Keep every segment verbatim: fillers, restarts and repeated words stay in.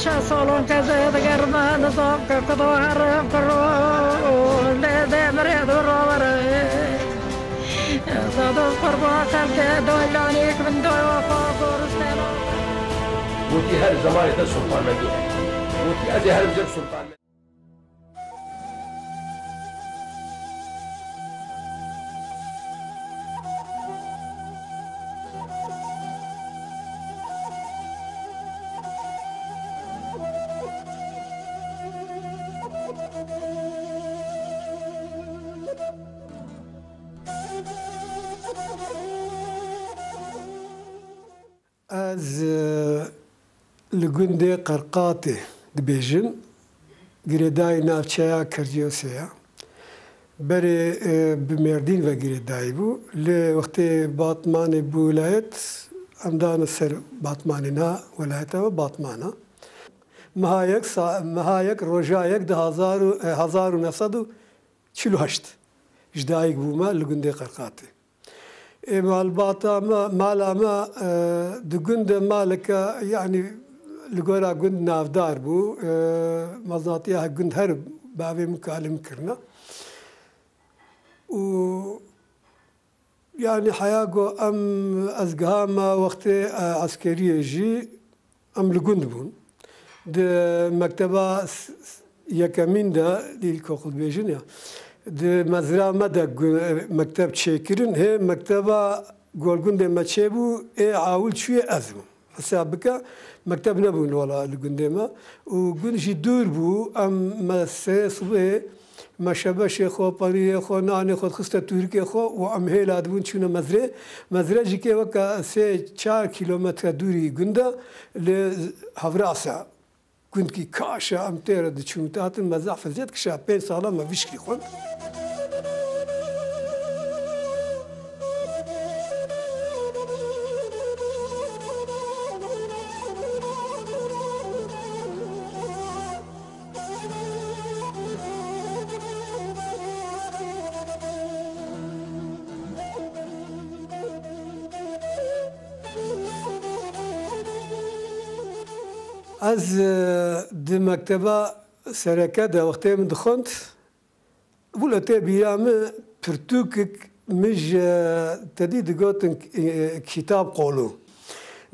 Şeş salon kezê digerme, nizam ke kudo herim kiro, lê demirê du rovere. Zado qurba xelke doylanik min doyo xo goristeno. Gotî her zemanê te Sultan Mehmûd. Gotî ez ê her bijem Sultan Mehmûd. Ez, e, li gundê Qerqatê dibêjim. Girêdayî navçeya Kerciyosê ye. Berê, e, bi Mêrdîn ve girêdayî bû. Lê wextê Batmanê bû welayet, em dane ser Batmanê, na welayeta we Batman e. Meha yek sa-, meha yek roja yek di hazar û, e, hazar û neh sed û çil û heşt ji dayik bûme li gundê Qerqatê. Ê malbata me, mala me, e, di gund de maleke, yanî li gora gund navdar bû. E, mezatiya gund her bavê min kalê min kirine. Û yanî heya ku em, ez gihame wextê, e, eskeriyê jî, em li gund bûn. Di mekteba s-, s-, yekemîn de, di îlkokul bêjin ya, di mezra me de gu-, mekteb çêkirin. Hê mekteba Golgundê me çêbû, ê awil çûyê ez bûm. Hesab bike, mekteb nebûn wela li gundê me. Û gund jî dûr bû. Em me sê sibê meşebeşê xwe, periyê xwe, nanê xwe dixiste tûrikê xwe û em hêla dibûn çûne mezrê. Mezre jî kê weke sê çar kîlometre dûrî gund e, li Hevrasa gundkî kaş e, em tê re diçûn. Te hatin me zehf eziyet kişa, pênc sala me vî şiklî xwend. Ez, e, di mekteba sereke de wextê min dixwend, bûle tê bîra min pirtûkek min ji te dî digotin, e, Kitab Qolû.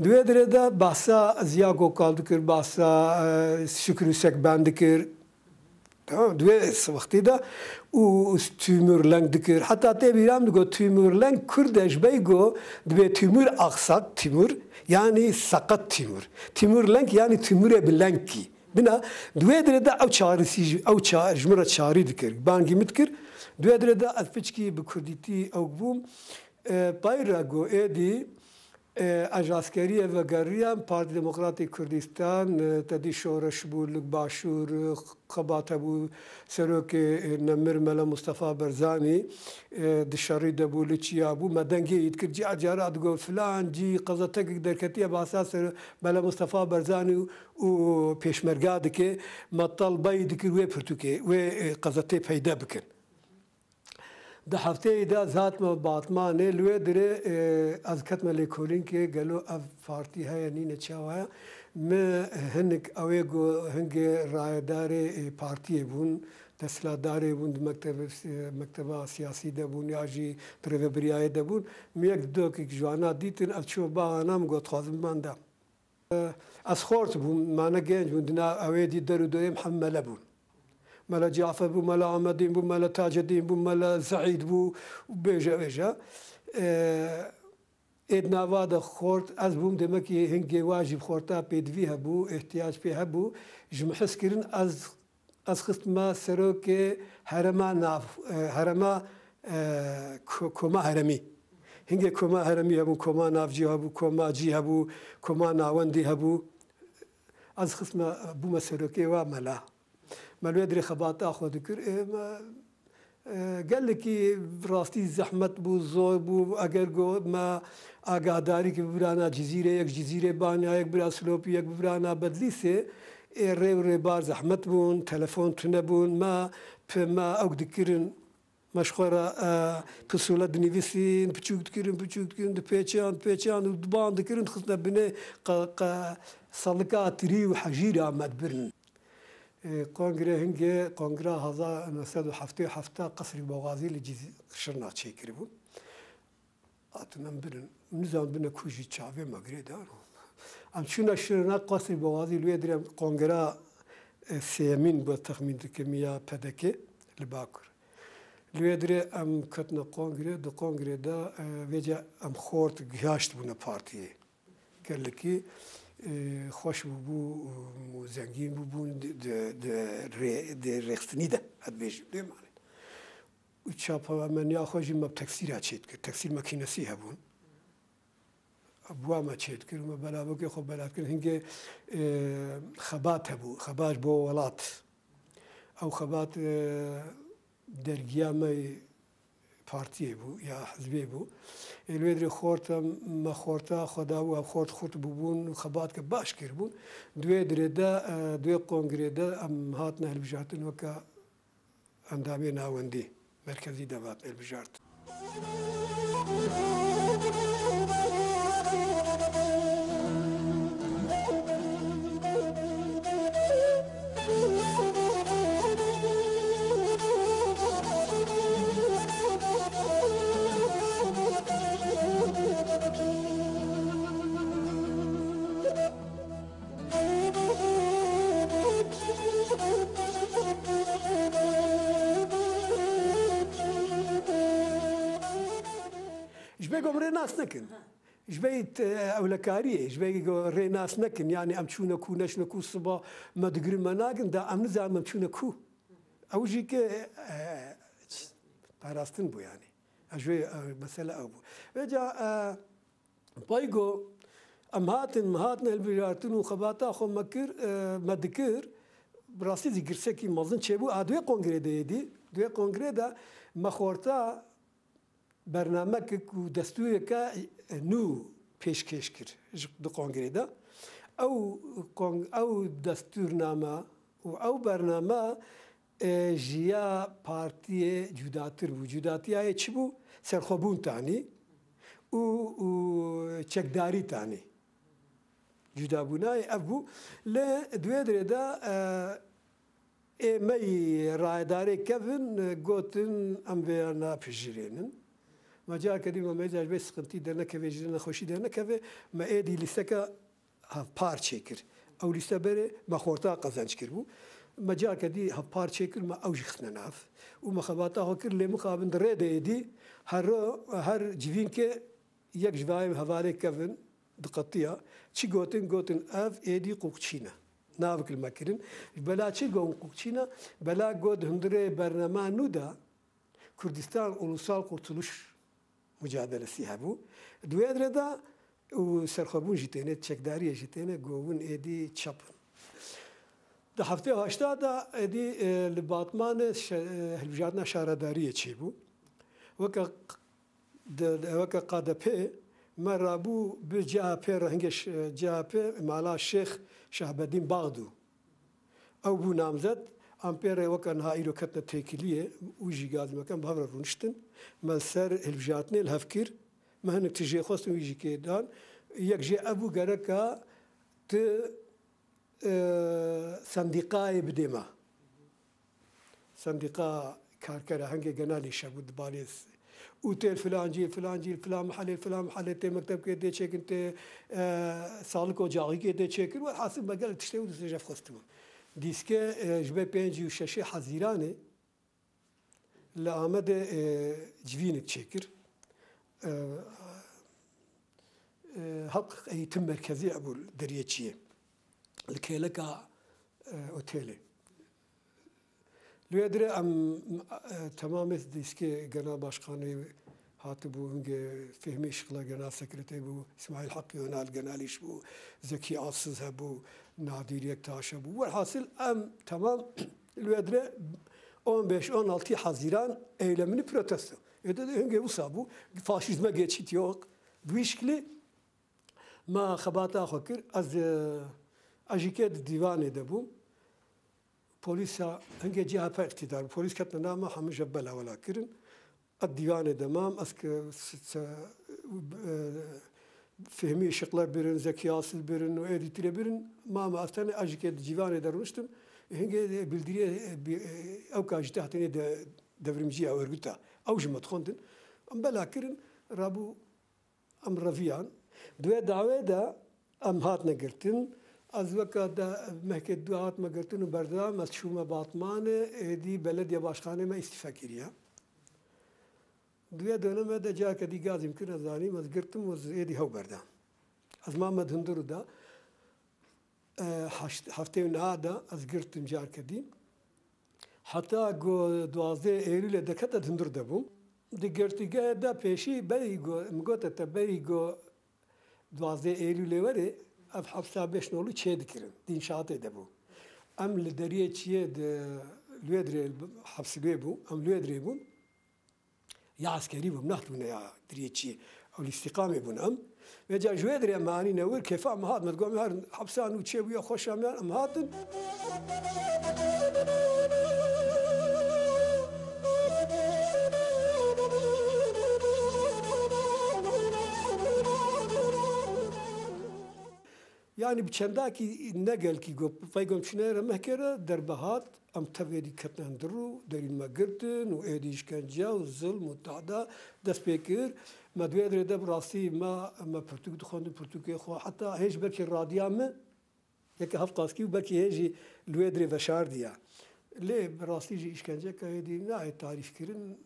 Di wê dirê de behsa Ziya Gokal dikir, behsa, e, Şükrü Sekben dikir. Tamam, di wê wextî de û Timur Lenk dikir. Heta tê bîra min digot, Timur Lenk Kurd e, ji ber ku dibê Timur Aksak Timur, yanî seqet Timur. Timur Lenk yanî Timurê bi lenkî. Bina, di wê dirê de ew çaresî jî, ew ça-, ji min re çarî dikir. Bangî min dikir. Di wê dirê de ez piçkî bi kurdîtî ew bûm. E, pey re ku êdî, e, ez ji eskeriyê vegeriyam, Partî Demokratî Kurdistan, e, te dî şoreş bû li Başûr, e, xebat hebû, serokê, e, nemir Mela Mustafa Barzanî, e, di şerî de bû, li çiya bû. Me dengê yî dikir, cara cara digot, filan cî qezetekek derketiye, bahsa ser Mela Mustafa Barzanî û, û pêşmerga dike. Me telbeyî dikir wê pirtûkê, wê, e, qezetê peyde bikin. Di hefteyê de ez hatime Batmanê, li wê dirê, e, ez ketime lêkolînkê, gelo ev partî heye nîne çawa ye? Me hinek ew ê ku hingê rayedarê, e, partiyê bûn, desthilatdarê bûn di mekteb-, e, mekteba siyasî de bûn ya jî di rêvebiriyayê de bûn. Min yek didokek ji wana dîtin, ez çûme ba wana, min got, dixwazim biman de. Ez xort bûm, me ne genc bûn, di nav ew ê dî der û dorê me hemî mele bûn. Mele Cafer bû, Mele Amedîn bû, Mele Tacedîn bû, Mele Seîd bû, bêje bêje. Ee, ê di nava de xort, ez bûm, demekî hingê wa jî bi xorta pêdivî hebû, îhtiyac pê hebû. Ji min his kirin, ez Ez xistime serokê herêma nav, e, herêma, e, ko-, koma herêmî. Hingê koma herêmî hebûn, koma navcî hebû, koma cî hebû, koma navendî hebû. Ez xistime, bûme serokê wa mela. Me li wê dirê xebata xwe dikir. Ê, me, e, gelekî rastî zehmet bû, zor bû. Eger got me agahdarî ki bibirana Cizîrê yek, Cizîrê Banya yek, bira Silopî yek, bibirana Bedlîsê, ê rê û rêbar zehmet bûn, telefon tune bûn, me, pê me ew dikirin, Me ji xwe re, e, pisûle dinivîsîn, piçûk dikirin, piçûk dikirin, dipêçan, dipêçan û diban dikirin, dixistine binê qe-, qe-, selika tirî û hejîra me dibirin. E, kongre hingê, kongra hezar neh sed û heftê û heft Qesrî Boxazî li Cîz-, Şirna çêkiribû. Hatin em birin. Nizanibine ku jî çavê me girê dano. Em çûne Şirna, Qesrî Boxazî, li wê dirê em kongra, e, sêyemîn bû, texmîn dikim, ya P D K li Bakur. Li wê dirê em ketine kongre, di kongre de, e, vêca em xort gihaşt bûne partiyê. Gelekî, e, xweş bûbû û zengîn bûbûn di, di, di rê-, di rêxistinî de, ez dibêjim, dê mane. Û çapemeniya xwe jî me bi teksîra çêdikir. Teksîr makînesî hebûn. Bi wa me çêdikir û me belavokê xwe bela dikir. Hingê, e, xebat hebû. Xebat ji bo welat. Ew xebat, e, dergiya me partiyê bû ya hizbê bû. Ê, li wê dirê xorta me xorta xwe dabû, ev xort xurt bûbûn, xebatke baş kiribûn. Di wê dirê de, e, di wê kongrê de em hatine hilbijartin weke endamê navendî, merkezî de hat hilbijartin. Ji ber ku em rê nas nekin. Ji ber te-, ewlekariyê, ji ber ku rê nas nekin. Yani em çûne ku, neçûne ku, siba me digirin, me nagin, da em nizanin em çûne ku. Ew jî ke, e, parastin bû yani. Ez ji wê, e, mesele ew bû. Vêca, e, Paygo, em hatin, me hatin hilbijartin û xebata xwe me kir, e, me dikir. Bi rastî zî girsekî mezin çêbû. A di wê kongrê de êdî, di wê kongrê de me xorta bernameke ku destûreke nû pêşkêş kir ji, di kongrê de. Ew kon-, ew destûrname û ew bername e, ji ya partiyê cudatir bû. Cudatiya yê çi bû? Serxwebûn tanî û, û çekdarî tanî. Cudabûnayê ev bû. Lê di wê dirê de, e, ê me yî rayedarê kevin, e, gotin, em vê napijirênin. Me careke dî me mêza ji vê siqintî dernekeve, ji vê nexweşî dernekeve, me êdî lîsteke hevpar çêkir. Ew lîste berê me xorta qezenc kiribû. Me careke dî hevpar çêkir, me ew jî xistine nav. Û me xebata xwe kir, lê mixabin di rê de êdî her ro-, her civînke yek ji vayê hevalê kevin diqetiya. Çi gotin? Gotin, ev êdî qûqçî ne. Navik li me kirin. Ji bela çi got qûqçî ne? Bela got hundirê bernama nû de Kurdistan Ulusal Kurtuluş Mucadelesi hebû. Di wê dirê de û serxwebûn jî têne, çekdariyê jî têne, govûn êdî çap in. Di heftê heşta de êdî, e, li Batmanê şe-, e, hilbijartina şaredariyê çêbû. Weke q-, de, de, weke K D P me rabû bi C H P re hingê ş-, C H P mala Şêx Şahbedîn Baxdû. Ew bû namzet, em pê re weke niha îro ketine têkiliyê û jî gazî me kem bi hev re rûniştin. Me li ser hilbijartinê li hev kir, me hinek tijê xwestin wî jî kê dan. Yek jê ev bû gereka tu, e, sendîqayê bidê me. Sendîqa karkera hingê genelî şebû di balê s-, û tê filancî, filancî, filan mihelê, filan mihelê tê mektebkê tê çêkin, tê, e, sağlık ocağîkê tê çêkin. Welhasil me gelek tiştê û distê jev xwestibûn. Dîske, e, ji ber pêncî û şeşê Hezîranê li Amedê, e, civînek çêkir. E, e, Halk Eğitim Merkezi hebû li deriyê çiyê. Li kêleka, e, otelê. Li wê dirê em, e, temamê dîskê genel başkanê hatibû, hingê Fehmî Işıklar genel sekreterî bû, İsmail Hakkı Önal genel îş bû, Zeki Alsız hebû, Nadir Yektaş hebû. Welhasil em temam li wê dirê on beş on altı Haziran eylemini protesto. Ê de hingê wisa bû, faşîzme geçit yok. Bi wî şiklî me xebata xwe kir. Ez, e, ez jî kê di dîvanê de bûm. polîsa hingê C H P îqtîdar bû. Polîs ketine nav me, hemû ji bela wela kirin. Ez dîwanê de mam, ez ki s-, s-, e, fehmî şiqler birin, Zekî Asil birin û êdî tire birin. Mame ez tenê ez jî kê di cîvanê de rûniştim. Hingê bildiriyê, e, bi-, e, ew ka ji tehtê de devrimciya örgüta. Ew ji me dixwendin. Em bela kirin, rabû em reviyan. Di wê dawê de em hatine girtin. Ez weke de mehkê du hatime girtin û berdam, ez çûme Batmanê, êdî belediye başkanê me îstîfe kiriye. Di wê dönemê de careke dî gazî min kir, ez zanîm, ez girtim û ez êdî hew berdam. Ez mame di hundirû de, e, heşt-, heftê û neha de ez girtim careke dî. Heta ku duwazdeh Eylûlê derket ez hundir de bûm. Di girtîgehê de pêşî berî ku, min gote te berî ku duwazdeh Eylûlê were, ev hepsa Beşnolî çêdikirin. Di înşaatê de bû. Em li deriyê çiyê di, li wê dirê heps li wê bû, em li wê dirê bûn. Ya eskerî bûn, nehatibûne ya diriyê çiyê. Ew li îstîqamê bûn em. Vêca ji wê dirê em anîne wir, kêfa me hat, me digot, em her hepsa nû çêbûye, xweşa me em hatin. Yanî bi çendakî ne gelkî got, vey gom çûne re mehkê re derbe hat. Em tev êdî ketine hundir û derîn me girtin û êdî îşkence û zilm û tehda dest pê kir. Me di wê dirê de bi rastî me, me pirtûk dixwendin, pirtûkê xwe. Heta hê jî belkî radiya min, yeke hevqaskî û belkî hê jî li wê dirê veşardiya. Lê bi rastî jî îşkenceke êdî nayê tarîf kirin.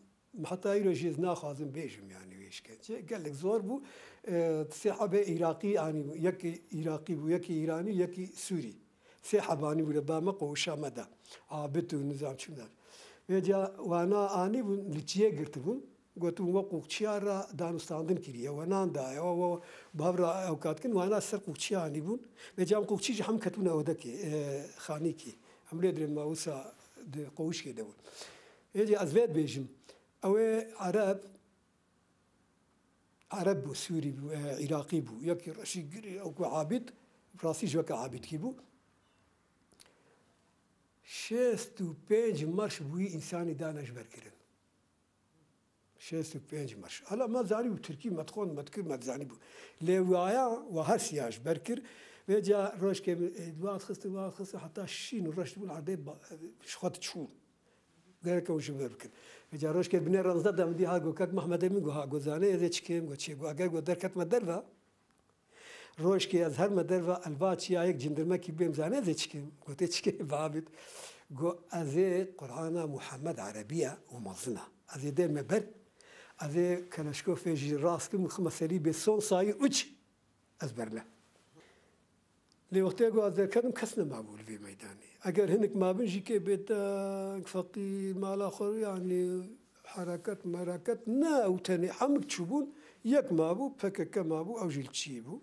Heta îro jî ez naxwazim bêjim, yanî wê îşkence gelek zor bû. E, sê hebê Îraqî anî bû. Yekî Îraqî bû, yekî Îranî, yekî Sûrî. Sê heb anî bû li ba me, qowşa me de. Abit û nizam çi ne. Vêca wana anî bûn, li çiyê girtibûn. Gotibûn, we qoxçiya re danûstandin kiriye, we nan daye, we, we bi hev re ewka dikin, wana ser qoxçiya anî bûn. Vêca em qoxçî jî hem ketibûne odekê, e, xanîkî. Em lê dirê me wisa di qowişkê de bûn. Êdî ez vê dibêjim. Ew ê Ereb, Ereb bû, Sûrî bû, e, Îraqî bû. Yekî reşî girî, ew ku Abîd, rastî ji weke Abîdkî bû. Şêst û pênc merş bûyî însanî dane ji ber kirin. Şêst û pênc merş. Hala me zanîbû tirkî, me dixwend, me dikir, me dizanîbû. Lê waya, wa her siya ji ber kir. Vêca rojkê min, e, wa dixistin, wa dixistin, heta şîn û reş dibûn erdê ba-, ji xwe diçûn. Gerek ew ji ber bikin. Vêca rojkê binê ranzdeh de min dî ha got, kek Mehmedê min got, ha got, zanê ez ê çi kim, got, çi, got, eger got derketme derve, rojkê ez herme derve, elva çiya yek cindirmekî bêm, zanê ez ê çi kim. Got, ê çi kim, babit. Got, ez ê Qur'ana Muhammed Erebiya û mezina. Ez ê derme ber, ez ê keleşkofê jî rast kim, xime serî bê son sayî uç. Ez berne. Lê wextê ku ez derketim, kes nemabû li vê meydanê. Eger hinek mabin jî kê bêdeng, feqîr, mala xwe, yanî hereket, mereket, ne ew tenê, hemik çûbûn, yek mabû, P K K mabû, ew jî li çiyê bû.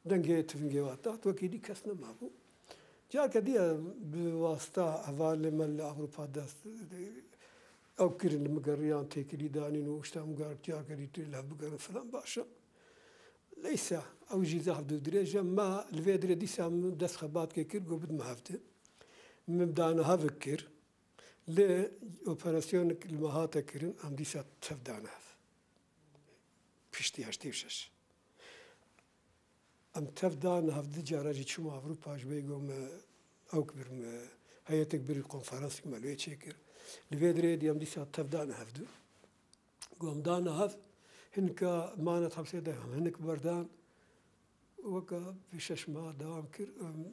Dengê tivingê wa taxt, wekî dî kes nemabû. Careke dî em bi wasita hevalê me li Ewropa dest, ew kirin li min geriyan, têkilî danîn û işte em ger careke dî tu li hev bigerin filan baş e. Leysa, ew jî zehf dû dirêj e. Me li vê dirê dîsa min dest xebatkê kir, got bidime hev de. Min dane hev kir. Lê operasyonek li me hate kirin, em dîsa tev dane hev. Piştî heştê û şeş. Em tev dane hev, di cara jî çûme Ewropa, ji bo ku me ew kir, me heyetek bir konferansek me li wê çêkir. Li vê dirê dî em dîsa tev dane hev dû. Ku em dane hev, hinka mane hepsê de, hinek berdan, weke pêş şeş meha dewam kir, em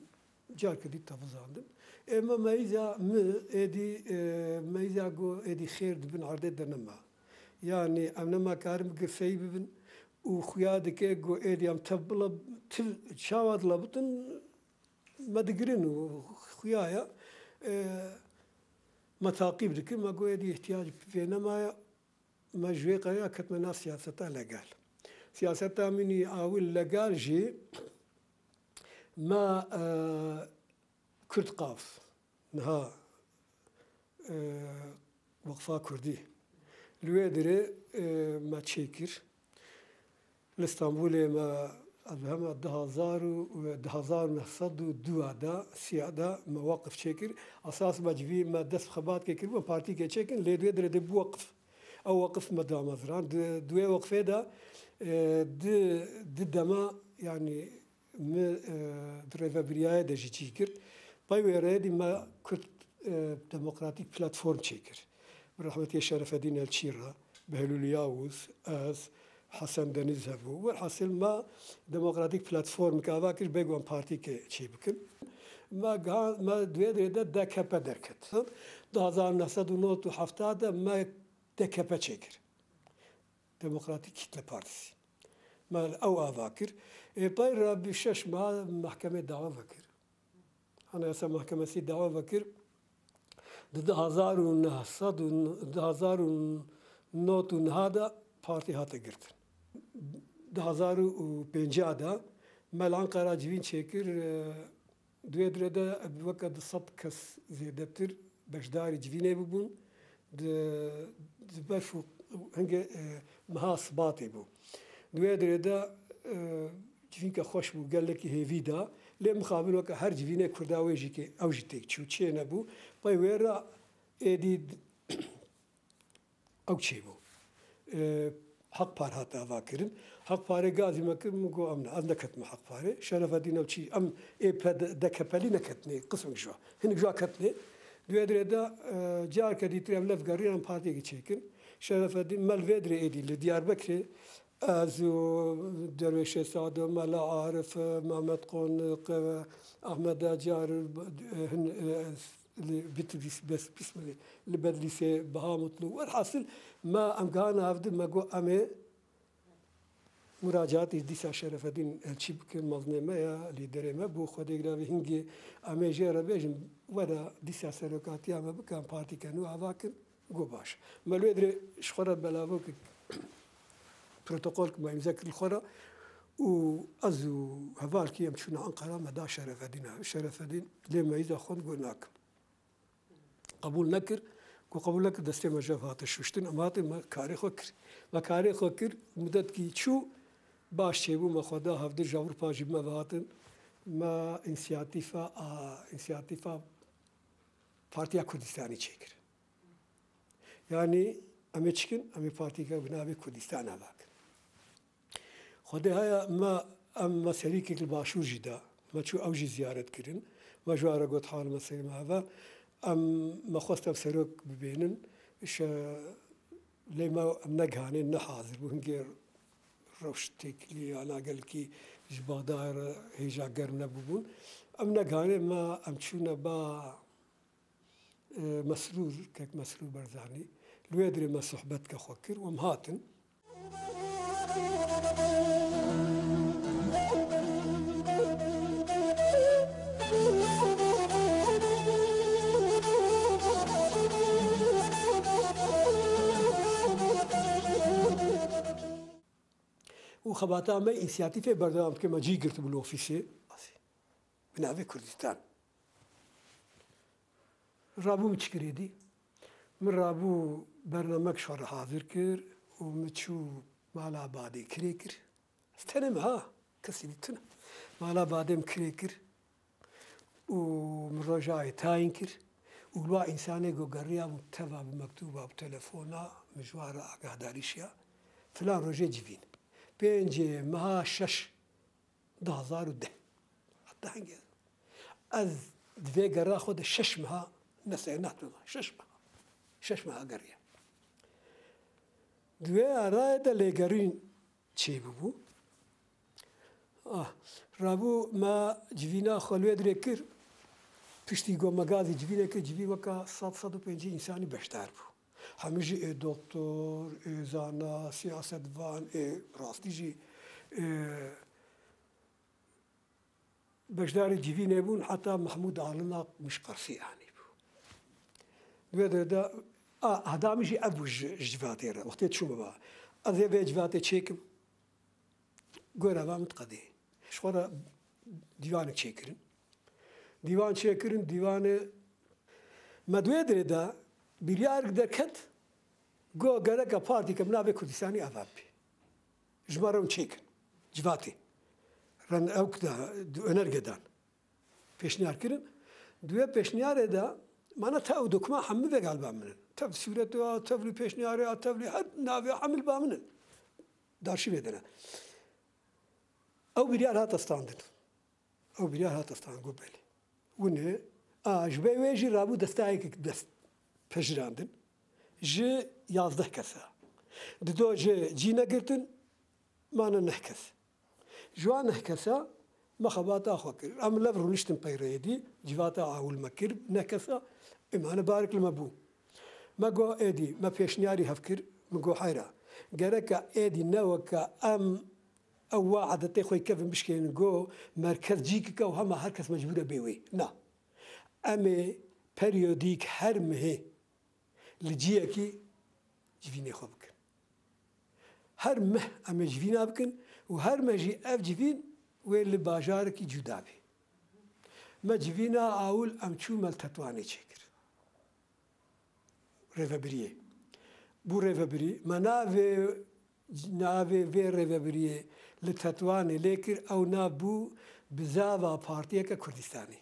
careke dî tevizandin. Ê me meyza mi, êdî, e, meyza ku êdî xêr di bin erdê de nema. Yanî em nema karin bi girseyî bibin û xuya dike ku êdî em tev bila, tev çawa dila bitin, me digirin û xuya ya, e, me taqîb dikin, me got êdî îhtiyac pê nemaye. Me ji wê qereya ketime nav siyaseta legal. Siyaseta min î awil legal jî me, e, Kurd Qav, niha, e, Weqfa Kurdî. Li wê dirê, e, me çêkir. Li Stenbolê me Ez hema du hazar û, du hazar û neh sed û du de, sî de me weqf çêkir. Esas me civî me dest bi xebatkê kiribû, em partîkê çêkin, lê duê dirê de bû weqf. Ew weqf me damezrand. Di, di wê weqfê de, e, di, di dema, yanî, min, e, di rêvebiriyayê de jî cî girt. Pey wê rêdî me Kurd, e, Demokratîk Platform çêkir. Bi rehmetiyê Şerefedîn Elçî re, Behlûl Yavuz, ez, Hesen Deniz hebû. Welhasil me Demokratîk Platformeke ava kir, bêguman partîkê çê bikin. Me giha-, me di wê dirê de D K P derket. Du hazar neh sed û nod û heft de me D K P çêkir. Demokratîk Kitle Partisi. Me ew ava kir. Ê pey re bi şeş meha mehkemê dawa vekir. Anayasa Mahkemesi dawa vekir. Di du hazar û neh sed û, du hazar û nod û neh de partî hate girtin. Du hazar û pêncî de me li Ankara civîn çêkir, e, Di wê dirê de weke du sed kes zêdetir beşdarî civînê bibûn. Di, di berf û hingê, e, meha Sibatê bû. Di wê dirê de, e, civînke xweş bû, gelekî hêvî da. Lê mixabin weke her civînê Kurda wê jî kê, ew jî têk çû, çê nebû. Pey wê re êdî Ew çêbû. E, Heqpar hat avakirin. Heqparê gazî me kir, min got, "Em ne, ez neketime Heqparê." Şerefedîn ew çî, em ê ped-, D K P'lî neketine, qismik ji wa. Hinek ji wa ketine. Di wê dirê de, e, carke dîtir em lev gerîn, em partiyekî çêkin. Şerefedîn me li vê dirê êdî li Diyarbekirê, ez û Derwêşê Sado, Mela Arif, Mehmet Qonik, Ahmet Acar, hin, e, li Bitlis, bes, bismillah, li Bedlîsê, Biha Mutlu. Welhasil, me em gihana hevdi, me got, "Em ê muracaatî dîsa Şerefedîn Elçî bikin, mezinê me ya, lîderê me, bo Xwedê giravî hingê em ê jê re bêjin, were dîsa serokatiya me bikin, partîke nû ava kin." Got, "Baş." Me li wê dirê ji xwe re belavok protokolek me îmze kir li xwe re û ez û hevalkî em çûne Ankara, me da Şerefedîn. Şerefedîn lê me îza xwend, got, "Nakim." Qebûl nekir. Got, "Qebûl nekir, destê me jev hate şuştin." Em hatin, me karê xwe kir. Me karê xwe kir, mudetkî çû, baş çêbû, me xwe da hevdi, ji Ewropa jî me ve hatin. Me însiyatîfa, a, însiyatîfa Partiya Kurdistanî çêkir. Yanî em ê çi kin? Em ê partîke bi navê Kurdistan ava kin. Xwedê haya me, em me serîkek li Başûr jî da. Me çû ew jî ziyaret kirin. Me ji wan re got hal meselê me heve. Em, me xwest ev serok bibênin. Şe-, lê me em negihanê, ne hazir bû. Hingê rewş têkilî, anagelkî ji Bexdayê re hêja germ nebûbûn. Em negihanê, me, em çûne ba E, Mesrûr, kek Mesrûr Barzanî, li wê dirê me sohbetke xwe kir û em hatin. Û xebata me însiyatîfê berdewam dike, me cî girtibû li ofîsê. Bi navê Kurdistan. Rabû min çi kirê dî? Min rabû bernamek ji xwe re hazir kir û min çû mala badê kirê kir. Ez tenê me ha, kesî dî tune. Mala badê min kirê kir û min rojayê tayîn kir û li wa însanê ku geriyabû teva bi mektûba, bi telefona, min ji wan re agahdarî şiya. Filan rojê civîn. Pêncê meha şeş. Du hazar û deh. Heta hingê ez di vê gera xwe de şeş meha ne seyr nadim. Şeş meha. Şeş meha geriya. Di wê arayê de lêgerîn çêbûbû. Ah, rabû me civîna xwe li wê dirê kir. Piştî ku me gazî civînê kir, civîn weka sed, sed û pêncî însanî beşdar bû. Hemî jî ê doktor, ê zana, siyasetvan, ê rastî jî, ê beşdarî civînê bûn, heta Mehmûd Alina Mişqersî anî bû. Di wê derê de, a, heda min jî ev bû ji, ji civatê re. Wextê çûme ba. Ez ê vê civatê çêkim. Gora va min diqedê. Ji xwe re dîwanek çêkirin. Dîwan çêkirin, dîwanê me di wê dirê de biryarek derket, got gereke partîke bi navê Kurdistanî ava bê. Ji me re hûn çêkin. Civatê. ren ew da, di önerge dan. Pêşniyar kirin. Di wê pêşniyarê de, mana te ew dokuma hemû vêga li ba min in. Tev sûretê a, tev li pêşniyarê a, tev li her navê a hemû li ba min in. Di arşîvê de ne. Ew biryar hate standin. Ew biryar hate standin, got belê. Winê, a, ji ber wê jî rabû destayek dest pejirandin. Ji yazdeh kesa. Dido ji cî negirtin, mane neh kes. Ji wan neh kesa me xebata xwe kir. Em lev rûniştin pey rê êdî, civata awil me kir, neh kesa, ê mane barik li me bû. Me got êdî, me pêşniyarî hev kir, min got heyra. Gereka êdî ne weke em ew wa edetê xwe kevin bişkênin, got merkez cîkike û hema her kes mecbûr e bê wê. Na. Em ê periyodîk her mihê li ciyekî civînê xwe bikin. Her meh em ê civîna bikin û her meh jî ev civîn wê li bajarekî cuda bê. Me civîna awil em çû me li Tetwanê çêkir. Rêvebiriyê. Bû rêvebirî, me navê, navê vê rêvebiriyê li Tetwanê lê kir, ew nav bû bizava partiyeke Kurdistanê.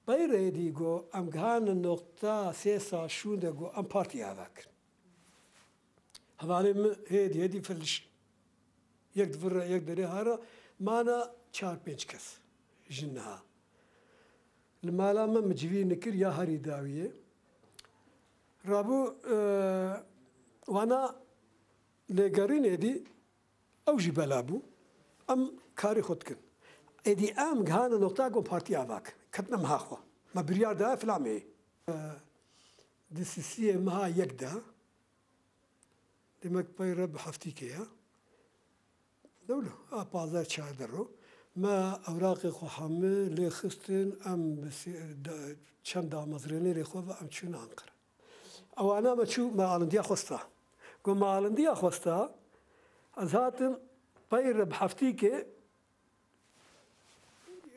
Pey rê êdî got, em gihane noqta sê sal şûnde got, em partî ava kirin. Hevalên min hêdî hêdî filiş. Yek di vir re, yek derê ha re, mana çar pênc kes ji niha. Li mala me min civî nikir ya herî dawiyê. Rabû, e, wana lêgerînê dî, ew jî bela bû. Em karê xwe dikin. Êdî em gihane noqta ku partî ava kir. Ketine meha xwe. Me biryar da filan mehê. Di sisiyê meha yek de, demek pey re bi heftîkê ye. Dewle, a pazdeh çardeh ro. Me ewraqê xwe hemî lê xistin, em bi sê-, da-, çend damezrênêrê xwe ve em çûne Anqere. Ewana me çû, me alindiya xwesta. Got me alindiya xwesta, ez hatim pey re bi heftîkê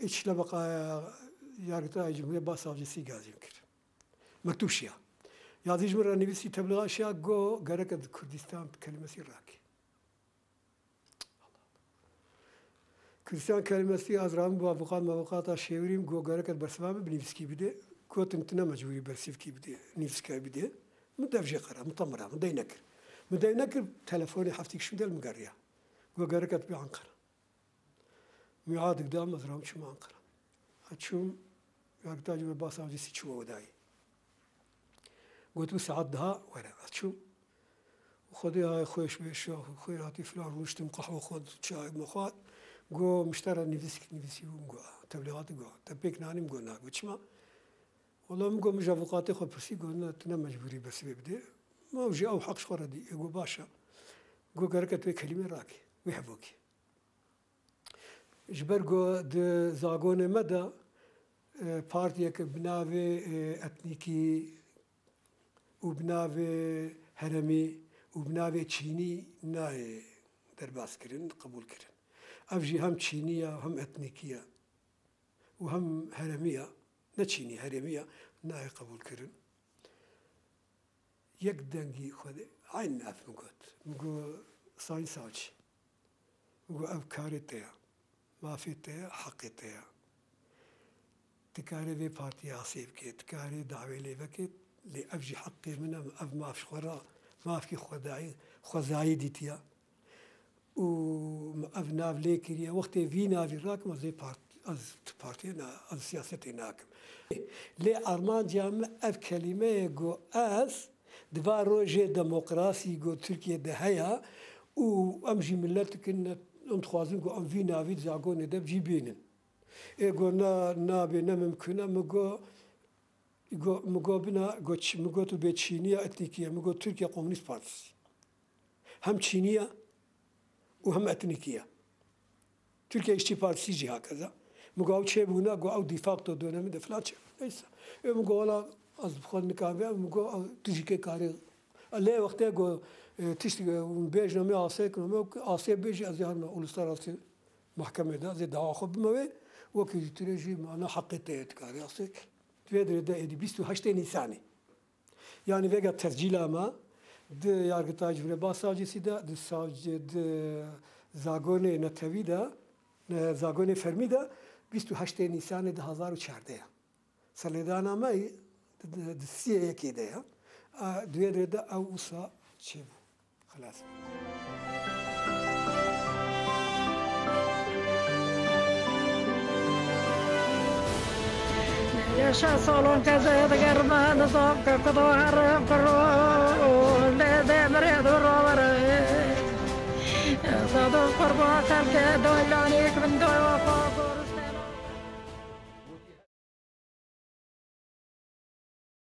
îç lebeqaya Yargıtay Cumhuriyet Başsavcısı gazîm kir. Mektûb şiya. Yazî ji min re nivîsî tebliğa şiya, got gerek e di Kurdistan kelimesî rakî. Kurdistan kelimesî ez rabim bo avukat, mevukata şêwirîm, got gerek e bersiva min bi nivîskî bidê. Gotin tu ne mecbûrî bersivkî bidê, nivîskayê bidê. Min dev jê qera, min temira, min dey nekir. Min dey nekir, telefonê heftîk şûnde li min geriya. Got gerek e tu bê Anqera. Mîadik da, ez ram çûm Anqera. Ez çûm, Yargıtay Cumhuriyet Başsavcısı çû odayê. Got, "Wî saet daha were." Ez çûm. Xwedê hay xweş be, şa xwe hatî filan, rûniştim, qehwe xwend, çayek me xwar. Got, "Miştera nivîsk, nivîsî bûm." Got, "Tebliğatî." Got, "Te pêk nanîm?" Got, "Na." Got, "Çima?" Wela min got, "Min ji avukatê xwe pirsî." Got, "Ne, tu ne mecbûrî bersivê bidê." Ma jî ew heq ji xwe re dî. Got, "Baş e." Got, "Gerek e tu wê kelîmê rakî, wê hevokî." Ji ber ku di zagonê me de, e, partiyeke bi navê, e, etnîkî û bi navê heremî û bi navê çînî nayê derbas kirin, qebûl kirin. Ev jî hem çînî ye, hem etnîkî ye û hem heremî ye. Ne çînî, herêmî ye, nayê qebûl kirin. Yek dengî xwe de, eyn ev min got. Min got, "Sayın Savcı." Min got, "Ev karê te ye. Mafê te ye, heqê te ye. Dikarê vê partiyê asê bike, dikarê dawê lê veke, lê ev jî heqê min e, ev maf ji xwe re, mafkî xwedayî, xwezayî dîtiye. Û min ev nav lê kiriye, wextê vî navî rakim, ez ê part-, ez tu partiyê na-, ez siyasetê nakim." Lê armanca min ev kelîme ye ku ez di va rojê demokrasî ku Tirkiye de heye û em jî miletik in, em dixwazin ku em vî navî di zagonê de bi cî bînin. Ê got, "Na, nabê, ne mimkun e." Min got, got, min got, "Bina, got, çi-, min got, tu bê çînî ya etnîkî ye." Min got, "Tirkiye Komünist Partisi hem çînî ye û hem etnîkî ye. Tirkiye İşçi Partisi jî hakeza." Min got, "Ew çêbûne?" Got, "Ew de facto dönemi de filan çêbû." Neyse. Ê min got, "Wela ez bi xwe nikarim." Min got, "Tu jî kê karê." Lê wextê got, e, tişt, e, bêjne me asê kirin, me asê bêjî, ez ê herme uluslararası mahkemê de, ez ê dawa xwe bime wê, wekî ji tu re jî mana heqê te ye, tu karî asê kir. Di vê derê de êdî bîst û heştê Nîsanê. Yanî vêga tescîla me di Yargıtay Cumhuriyet Başsavcısı de, di savcı, di zagonê netewî de, Li zagonê fermî de bîst û heştê Nîsanê du hazar û çardeh ye. Serlêdana me di, di, di siyê yekê de ye. A, di wê derê de ew wisa çêbû. Xilas. Yaşa salon keze digerme nizam ke kudo herim kiro lê demirê du rovere. Zadon qurba xelke